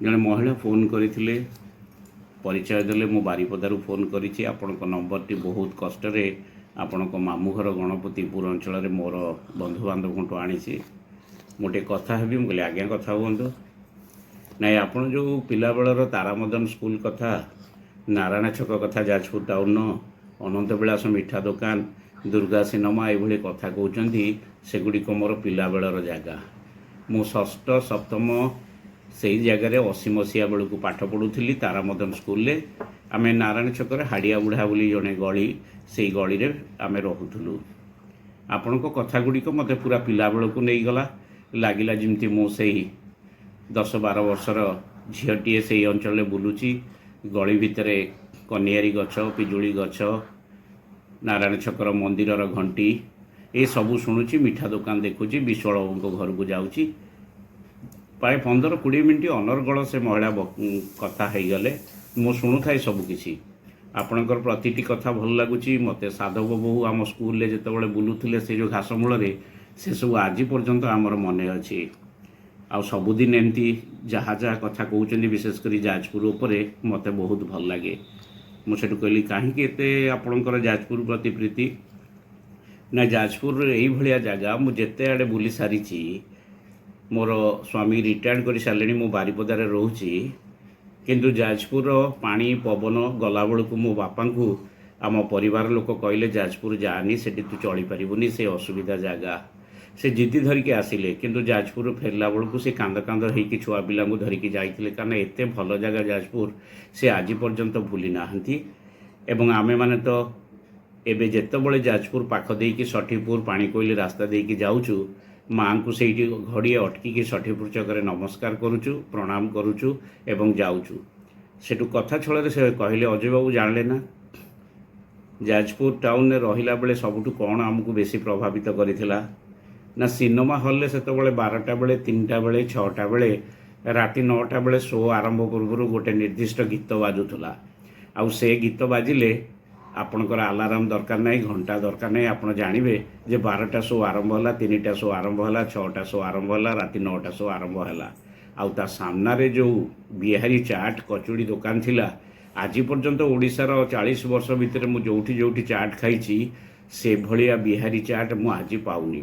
ଜଣେ ମହିଳା ଫୋନ୍ କରିଥିଲେ, ପରିଚୟ ଦେଲେ, ମୁଁ ବାରିପଦାରୁ ଫୋନ୍ କରିଛି, ଆପଣଙ୍କ ନମ୍ବରଟି ବହୁତ କଷ୍ଟରେ ଆପଣଙ୍କ ମାମୁଁ ଘର ଗଣପତିପୁର ଅଞ୍ଚଳରେ ମୋର ବନ୍ଧୁବାନ୍ଧବଙ୍କଠୁ ଆଣିଛି, ମୁଁ ଟିକେ କଥା ହେବି। ମୁଁ କହିଲି, ଆଜ୍ଞା, କଥା ହୁଅନ୍ତୁ। ନାଇଁ, ଆପଣ ଯେଉଁ ପିଲାବେଳର ତାରାମଦନ ସ୍କୁଲ କଥା, ନାରାୟଣ ଛକ କଥା, ଯାଜପୁର ଟାଉନର ଅନନ୍ତ ବିଳାସ ମିଠା ଦୋକାନ, ଦୁର୍ଗା ସିନେମା, ଏଇଭଳି କଥା କହୁଛନ୍ତି, ସେଗୁଡ଼ିକ ମୋର ପିଲାବେଳର ଜାଗା। ମୁଁ ଷଷ୍ଠ ସପ୍ତମ ସେଇ ଜାଗାରେ 80 ମସିହା ବେଳକୁ ପାଠ ପଢ଼ୁଥିଲି ତାରାମଦନ ସ୍କୁଲରେ। ଆମେ ନାରାୟଣ ଛକରେ ହାଡ଼ିଆ ବୁଢ଼ା ବୋଲି ଜଣେ ଗଳି, ସେଇ ଗଳିରେ ଆମେ ରହୁଥିଲୁ। ଆପଣଙ୍କ କଥା ଗୁଡ଼ିକ ମୋତେ ପୁରା ପିଲାବେଳକୁ ନେଇଗଲା। ଲାଗିଲା ଯେମିତି ମୁଁ ସେଇ 10-12 ବର୍ଷର ଝିଅଟିଏ ସେଇ ଅଞ୍ଚଳରେ ବୁଲୁଛି। ଗଳି ଭିତରେ କନିଆରି ଗଛ, ପିଜୁଳି ଗଛ, ନାରାୟଣ ଛକର ମନ୍ଦିରର ଘଣ୍ଟି, ଏସବୁ ଶୁଣୁଛି, ମିଠା ଦୋକାନ ଦେଖୁଛି, ବିଶ୍ୱାଳଙ୍କ ଘରକୁ ଯାଉଛି। ପ୍ରାୟ 15-20 ମିନିଟ୍ ଅନର୍ଗଳ ସେ ମହିଳା କଥା ହେଇଗଲେ। ମୁଁ ଶୁଣୁଥାଏ ସବୁକିଛି। ଆପଣଙ୍କର ପ୍ରତିଟି କଥା ଭଲ ଲାଗୁଛି ମୋତେ। ସାଧବ ବୋହୂ ଆମ ସ୍କୁଲରେ ଯେତେବେଳେ ବୁଲୁଥିଲେ ସେ ଯେଉଁ ଘାସ ମୂଳରେ, ସେସବୁ ଆଜି ପର୍ଯ୍ୟନ୍ତ ଆମର ମନେ ଅଛି। ଆଉ ସବୁଦିନ ଏମିତି ଯାହା ଯାହା କଥା କହୁଛନ୍ତି, ବିଶେଷ କରି ଯାଜପୁର ଉପରେ, ମୋତେ ବହୁତ ଭଲ ଲାଗେ। ମୁଁ ସେଠୁ କହିଲି, କାହିଁକି ଏତେ ଆପଣଙ୍କର ଯାଜପୁର ପ୍ରତି ପ୍ରୀତି? ନା, ଯାଜପୁରରେ ଏଇଭଳିଆ ଜାଗା ମୁଁ ଯେତେ ଆଡ଼େ ବୁଲି ସାରିଛି, ମୋର ସ୍ୱାମୀ ରିଟାୟାର୍ଡ଼ କରିସାରିଲେଣି, ମୁଁ ବାରିପଦାରେ ରହୁଛି, କିନ୍ତୁ ଯାଜପୁରର ପାଣି ପବନ ଗଲାବେଳକୁ ମୋ ବାପାଙ୍କୁ ଆମ ପରିବାର ଲୋକ କହିଲେ, ଯାଜପୁର ଯାଆନି, ସେଠି ତୁ ଚଳିପାରିବୁନି, ସେ ଅସୁବିଧା ଜାଗା। ସେ ଜିଦି ଧରିକି ଆସିଲେ, କିନ୍ତୁ ଯାଜପୁର ଫେରିଲା ବେଳକୁ ସେ କାନ୍ଦ କାନ୍ଦ ହେଇକି ଛୁଆ ପିଲାଙ୍କୁ ଧରିକି ଯାଇଥିଲେ, କାରଣ ଏତେ ଭଲ ଜାଗା ଯାଜପୁର ସେ ଆଜି ପର୍ଯ୍ୟନ୍ତ ଭୁଲି ନାହାନ୍ତି। ଏବଂ ଆମେମାନେ ତ ଏବେ ଯେତେବେଳେ ଯାଜପୁର ପାଖ ଦେଇକି ଷଠିପୁର ପାଣିକୋଇଲି ରାସ୍ତା ଦେଇକି ଯାଉଛୁ, ମାଆଙ୍କୁ ସେଇଠି ଘଡ଼ିଏ ଅଟକିକି ଷଠିପୁର ଛକରେ ନମସ୍କାର କରୁଛୁ, ପ୍ରଣାମ କରୁଛୁ ଏବଂ ଯାଉଛୁ। ସେଠୁ କଥା ଛଳରେ ସେ କହିଲେ, ଅଜୟ ବାବୁ, ଜାଣିଲେ ନା, ଯାଜପୁର ଟାଉନରେ ରହିଲା ବେଳେ ସବୁଠୁ କ'ଣ ଆମକୁ ବେଶୀ ପ୍ରଭାବିତ କରିଥିଲା? ନା, ସିନେମା ହଲ୍ରେ ସେତେବେଳେ 12ଟା ବେଳେ, 3ଟା ବେଳେ, 6ଟା ବେଳେ, ରାତି 9ଟା ବେଳେ ଶୋ ଆରମ୍ଭ ପୂର୍ବରୁ ଗୋଟେ ନିର୍ଦ୍ଦିଷ୍ଟ ଗୀତ ବାଜୁଥିଲା। ଆଉ ସେ ଗୀତ ବାଜିଲେ ଆପଣଙ୍କର ଆଲାରାମ ଦରକାର ନାହିଁ, ଘଣ୍ଟା ଦରକାର ନାହିଁ। ଆପଣ ଜାଣିବେ ଯେ 12ଟା ଶୋ ଆରମ୍ଭ ହେଲା, 3ଟା ଶୋ ଆରମ୍ଭ ହେଲା, 6ଟା ଶୋ ଆରମ୍ଭ ହେଲା, ରାତି 9ଟା ଶୋ ଆରମ୍ଭ ହେଲା। ଆଉ ତା ସାମ୍ନାରେ ଯେଉଁ ବିହାରୀ ଚାଟ୍ କଚୁଡ଼ି ଦୋକାନ ଥିଲା, ଆଜି ପର୍ଯ୍ୟନ୍ତ ଓଡ଼ିଶାର 40 ବର୍ଷ ଭିତରେ ମୁଁ ଯେଉଁଠି ଯେଉଁଠି ଚାଟ୍ ଖାଇଛି, ସେଭଳିଆ ବିହାରୀ ଚାଟ୍ ମୁଁ ଆଜି ପାଉନି।